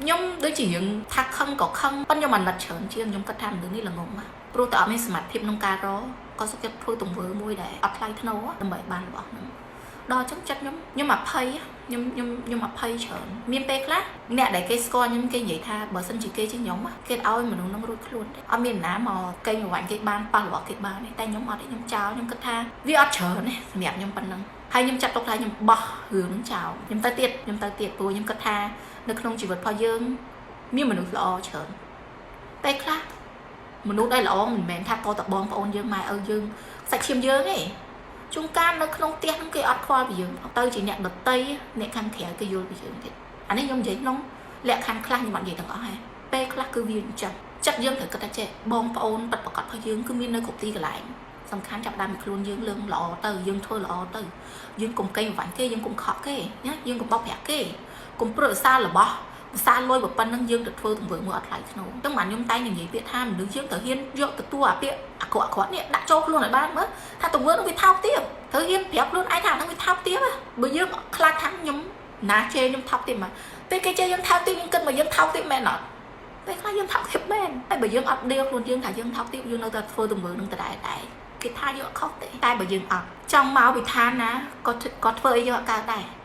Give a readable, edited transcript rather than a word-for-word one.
ខ្ញុំដូចជារឿងថាខឹងក៏ខឹងប៉ុន្តែខ្ញុំអាណិតច្រើនជាងខ្ញុំគិតថាមនុស្សនេះល្ងងណាស់ព្រោះតែអត់មានសមត្ថភាពក្នុងការរកក៏សុខចិត្តធ្វើទង្វើមួយដែលអត់ថ្លៃថ្នូរដើម្បីបានរបស់ហ្នឹងដល់អញ្ចឹងចិត្តខ្ញុំខ្ញុំអភ័យខ្ញុំខ្ញុំខ្ញុំអភ័យច្រើនមានពេលខ្លះអ្នកដែលគេស្គាល់ខ្ញុំគេនិយាយថាបើសិនជាគេជាខ្ញុំគេឲ្យមនុស្សនឹងរួចខ្លួនទេអត់មានណាមកកេងប្រវ័ញ្ចគេបានប៉ះរបស់គេបានទេតែខ្ញុំអត់ទេខ្ញុំចោលខ្ញុំគិតថាវាអត់ច្រើនទេសម្រាប់ខ្ញុំប៉ុណ្ណឹងហើយខ្ញុំចាត់ទុកថាខ្ញុំបោះរឿងហ្នឹងចោលខ្ញុំទៅទៀតខ្ញុំទៅទៀតព្រោះខ្ញុំគិតថានៅក្នុងជីវិតរបស់យើងមានមនុស្សល្អច្រើនពេលខ្លះមនុស្សដែលល្អមិនមែនថាតតបងប្អូនយើងម៉ែឪយើងសាច់ឈាមយើងទេជួនកាលនៅក្នុងផ្ទះហ្នឹងគេអត់ខ្វល់ពីយើងទៅជាអ្នកដតីអ្នកខាងក្រៅគេយល់ពីយើងទៀតអានេះខ្ញុំនិយាយក្នុងលក្ខខណ្ឌខ្លះខ្ញុំអត់និយាយទាំងអស់ហ៎ពេលខ្លះគឺវាអញ្ចឹងចិត្តយើងត្រូវគិតថាចេះបងប្អូនពិតប្រាកដរបស់យើងគឺមាននៅគ្រប់ទីកន្លែងសំខាន់ចាប់ដើមពីខ្លួនយើងលើងល្អទៅយើងធ្វើល្អទៅយើងកុំកេងប្រវ័ញ្ចគេយើងកុំខកគេណាយើងកុំបោកប្រាក់គេកុំព្រឹកសាររបស់ភាសាលុយប៉ុណ្្នឹងយើងទៅធ្វើទង្វើមួយអត់ថ្លៃថ្នូរចឹងបានខ្ញុំតែងនិយាយពាក្យថាមនុស្សយើងត្រូវហ៊ានយកទទួលអាពាក្យអាក្រក់អាក្រក់នេះដាក់ចូលខ្លួនឲ្យបានមើលថាទង្វើនឹងវាថោកទាបត្រូវហ៊ានប្រាប់ខ្លួនឯងថាហ្នឹងវាថោកទាបបើយើងខ្លាចថាខ្ញុំណាជេរខ្ញុំថោកទាបមកពេលគេជេរយើងថោកទាបយើងគិតមកយើងថោកទាបមែនអត់ពេលខ្លះយើងថោកទាបមែនតែបើយើងអត់ដៀលខ្លួនយើងថាយើងថោកទាបយើងនៅតែធ្វើទង្វើនឹងដដែលដែរគេថាយើងអត់ខុសទេតែបើយើងអត់ចង់មកវិធានណាក៏ក៏ធ្វើអីយើងអត់កើតដែរ។